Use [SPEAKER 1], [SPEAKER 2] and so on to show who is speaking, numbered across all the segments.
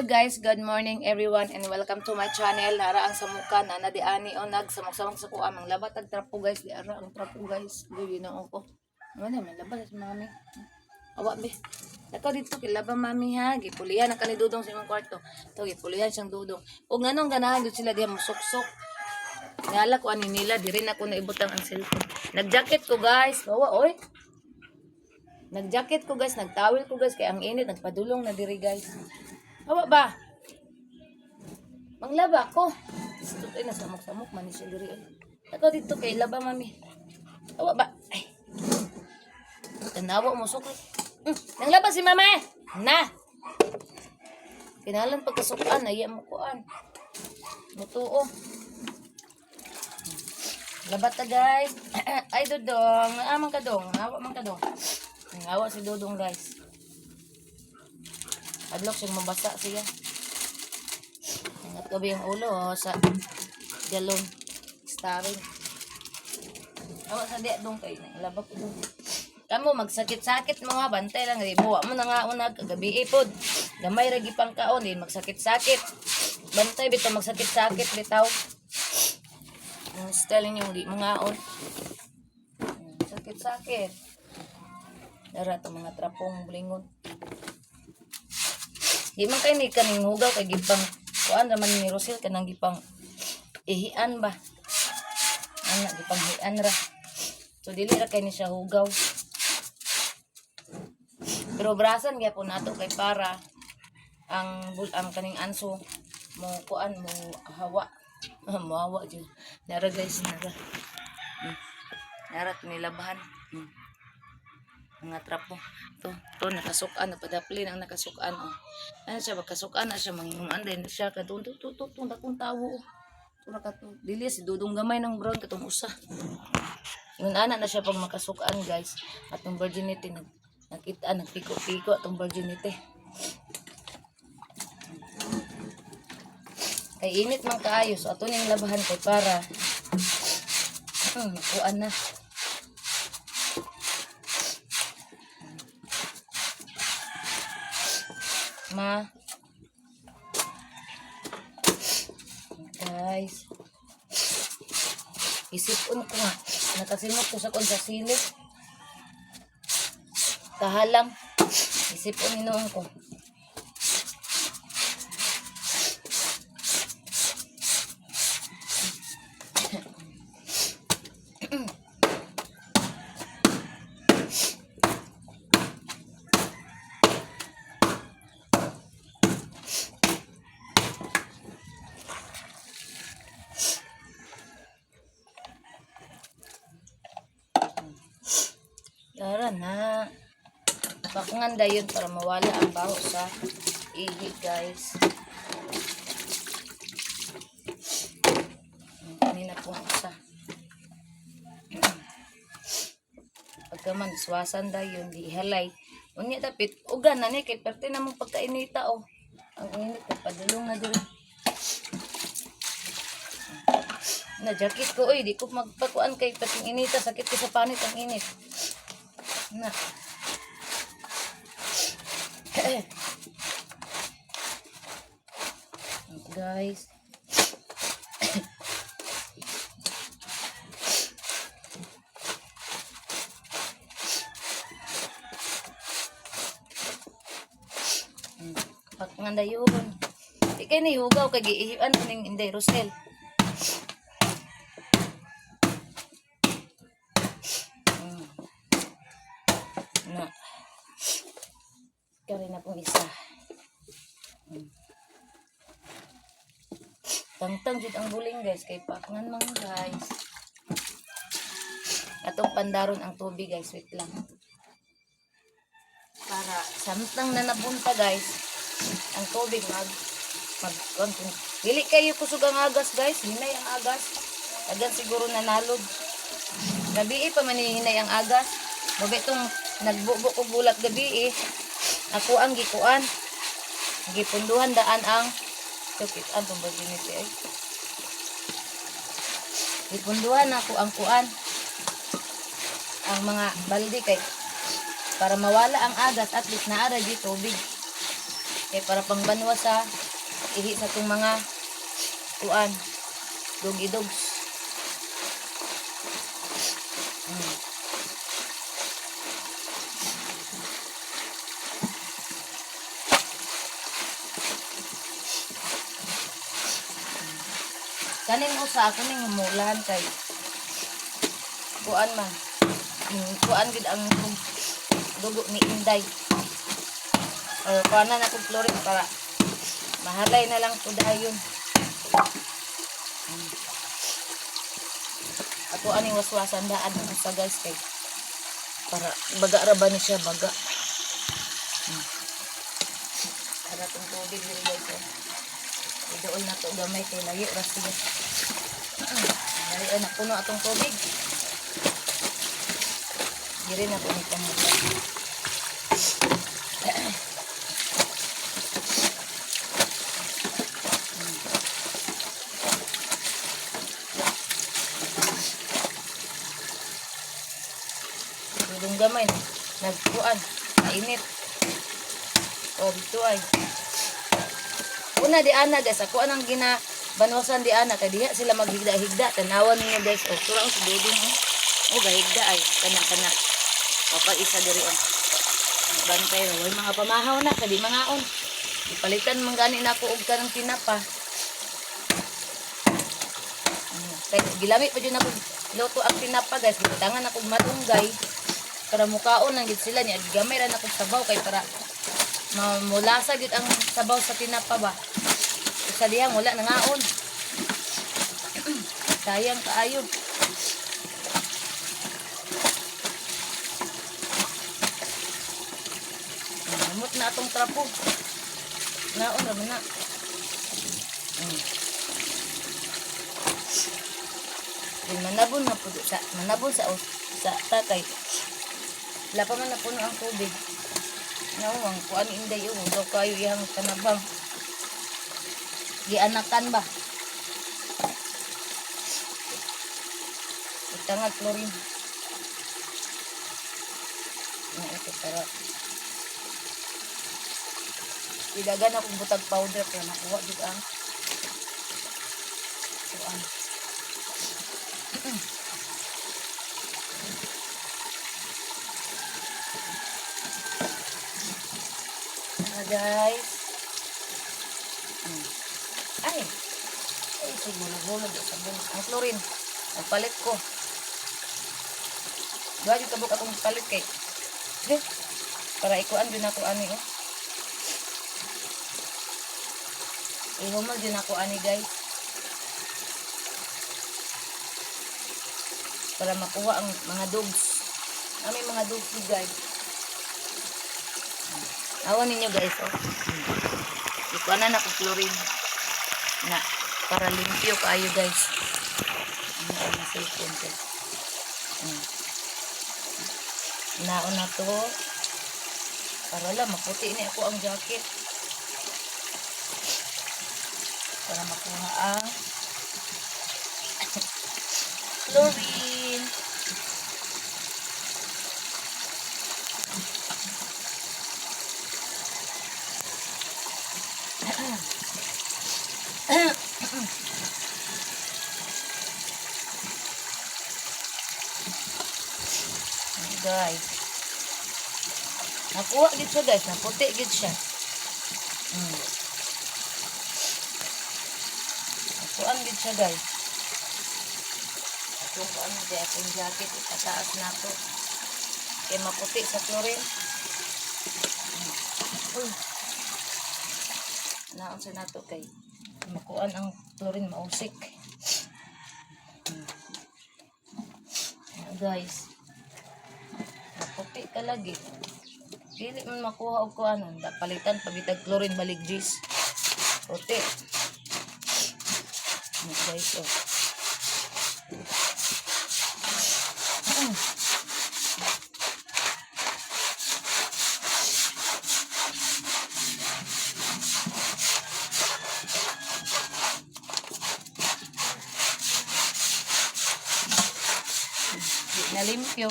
[SPEAKER 1] Hello guys, good morning everyone and welcome to my channel. Nara ang samukan na di ani o nagsamok-samok sa kuha mang labat ag trapo guys, di ara ang trapo guys. Guyo na ako. Ano man labat sa mami. Awa be. Nakaw dito kay laba mami ha, gipulihan ang kani Dudong sa imong kwarto. To gipulihan siyang Dudong. Ug nganong ganahan gyud sila diha musuksok. Ngala ko ani nila, diri na ko naibutang ang cellphone. Nagjacket ko guys. Bawa oy. Nagjacket ko guys, nagtawil ko guys kay ang init, nagpadulong na diri guys. Awa ba? Manglaba ko. Gusto ay nasamok-samok man ni siya diri ay. Ako dito kay laba mami. Awa ba? Ay. Tanawa mo sukli. Nanglaba si mama. Na. Kinalan pagkasukan, ay mo kuan. Mutuo. Labat ta guys. Ay Dudong, amang ka dong, awa man ka dong. Awa si Dudong guys. Adlok siyang mabasa siya. Ingat ko ba yung ulo oh, sa galon. Starring. Awa sa diya dong kay laba ko dong. Kamo magsakit-sakit mo nga bantay lang ri buwa mo na nga unag kagabi ipod. Gamay ra gipang kaon din magsakit-sakit. Bantay bitaw magsakit-sakit bitaw. Ang style ninyong di mangaon. Sakit-sakit. Dara to mga trapong bulingon. Di man kay ni kaning hugaw kay gipang kuan raman ni Rosel kanang gipang ihian ba. Ana gipang hian ra. So dili ra kay ni siya hugaw. Pero brasan gyapon nato kay para ang ang kaning anso mo kuan mo hawa. Mo hawa jud. Nara guys, nara. Nara tunilabahan. Mga trapo. To nakasukan napadaplin ang nakasukan oh. Ano siya magkasukan na siya manginguman din siya kadtong to to to to dakong tawo. Oh. Tura ka to. Dili si Dudong gamay ng brown katong usa. Ingon ana na siya pag makasukan guys. Atong virginity nag nakita nagpiko-piko atong virginity. Kay init man kaayo so ato ning labahan kay para makuan na. Ma. Guys. Isipon ko nga. Nakasimot ko sa kon sa silip. Kahalang. Isipon inoon ko. Tara na. Pakungan dayon para mawala ang baho sa ihi guys. Kanina pong usa. Pagka man iswasan dayon di ihalay. Unya dapit ugan na ni kay perte na mong pagkainita oh. Ang init kay padulong na diri. Na jacket ko oy, di ko magpakuan kay pating inita, sakit ko sa panit ang init. Na. Guys. Pakngan dayon. Di kay ni hugaw kay giihian ning Inday Rosel. Na. Kari na pong isa. Tangtang jud ang buling guys kay pakngan man guys. Atong pandaron ang tubig guys, wait lang. Para samtang na nabunta guys, ang tubig mag mag kuan kung dili kayo kusog ang agas guys, hinay ang agas. Tagan siguro nanalod. Gabi pa man hinay ang agas. Bagay itong nagbubo ko bulat gabi eh. Ako ang gikuan. Gipunduhan daan ang tukit ang tong virginity ay. Gipunduhan ako ang kuan. Ang mga balde kay para mawala ang agas at least naara di tubig. Kay para pangbanwa sa ihi sa itong mga kuan, doggy dogs. Kaning usa ako ning humulan kay kuan man. Kuan gid ang dugo ni Inday. Or kuan na akong chlorine para mahalay na lang po dayon. Ako aning waswasan daan ang usa, guys, kay para baga ra ba ni siya baga. Para tong tubig diri, guys, oh. Iduol na to gamay kay layo ra siya. Layo na puno atong tubig. Diri na po ni pamuta. Dudong gamay nagkuan, mainit. O dito ay. Una di ana, guys, ako anang gina banwasan di ana kay diha sila maghigda-higda. Tanawan ninyo, guys. O tura si Dudong, oh. O gahigda ay kana kana. O pag isa diri, oh. Bantay ra way mga pamahaw na kay di mangaon. Ipalitan man gani nako og kanang tinapa. Kay gilami pa jud nako luto ang tinapa, guys. Gibutangan ako og malunggay para mukaon lang gid sila niya. Gamay ra nako sabaw kay para mamulasa gid ang sabaw sa tinapa ba. Sa dihang wala nangaon. Sayang kaayo. Namot na atong trapo. Naon ra man na. Di manabon na pud sa manabon sa takay. Wala pa man napuno ang tubig. Naon ang kuan Inday, oh, daw kayo iyang kanabang. Gianakan ba? Itangag chlorine. Na ito para idagan akong butag powder para makuha jud ang kuan. Ah, guys. Ay. Ay, siguro-hulog sa sabon. Ang chlorine. Nagpalit ko. Duha jud kabuk akong palit kay. Sige. Para ikuan din ako ani, oh. Ihumal din ako ani, guys. Para makuha ang mga dogs. Aming mga dogs, guys. Awan ninyo, guys, oh. Ikuan na nako chlorine. Na para limpyo kaayo, guys. Ano ang cellphone ko. Naon na to. Para lang maputi ni ako ang jacket. Para makuha ang chlorine. Ayan, guys. Nakuha gid siya, guys, naputi gid siya. Nakuha gid siya, guys. Ako ko ano di akong jacket ipataas na to. Kay maputi sa chlorine. Uy. Naon sa nato kay makuan ang chlorine mausik. Ayan, guys. Maputi ka lagi. Dili man makuha og kuan, da palitan pabitag chlorine balik gis. Puti. Ayan, guys, oh. Di na limpyo.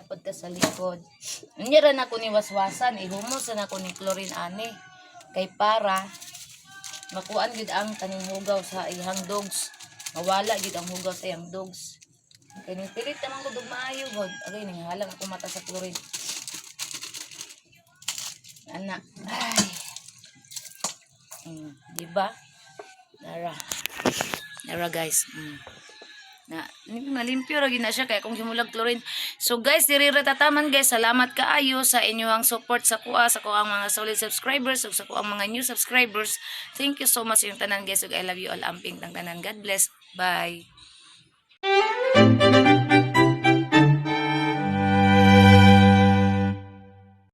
[SPEAKER 1] Na pud ta sa likod. Unya ra na ko ni waswasan, ihumos na ko ni chlorine ani. Kay para makuan gid ang kaning hugaw sa iyang dogs. Mawala gid ang hugaw sa iyang dogs. Kay ning pilit naman ko dug maayo god. Agay, ning halang ako mata sa chlorine. Ana. Ay. Di ba? Nara. Nara, guys. Na nalimpyo ra gyud na siya kay akong himulag chlorine. So guys, diri ra tataman, guys. Salamat kaayo sa inyong support sa kuha, sa kuang mga solid subscribers ug sa kuang mga new subscribers. Thank you so much sa inyong tanan, guys. Ug I love you all, amping tang tanan. God bless. Bye.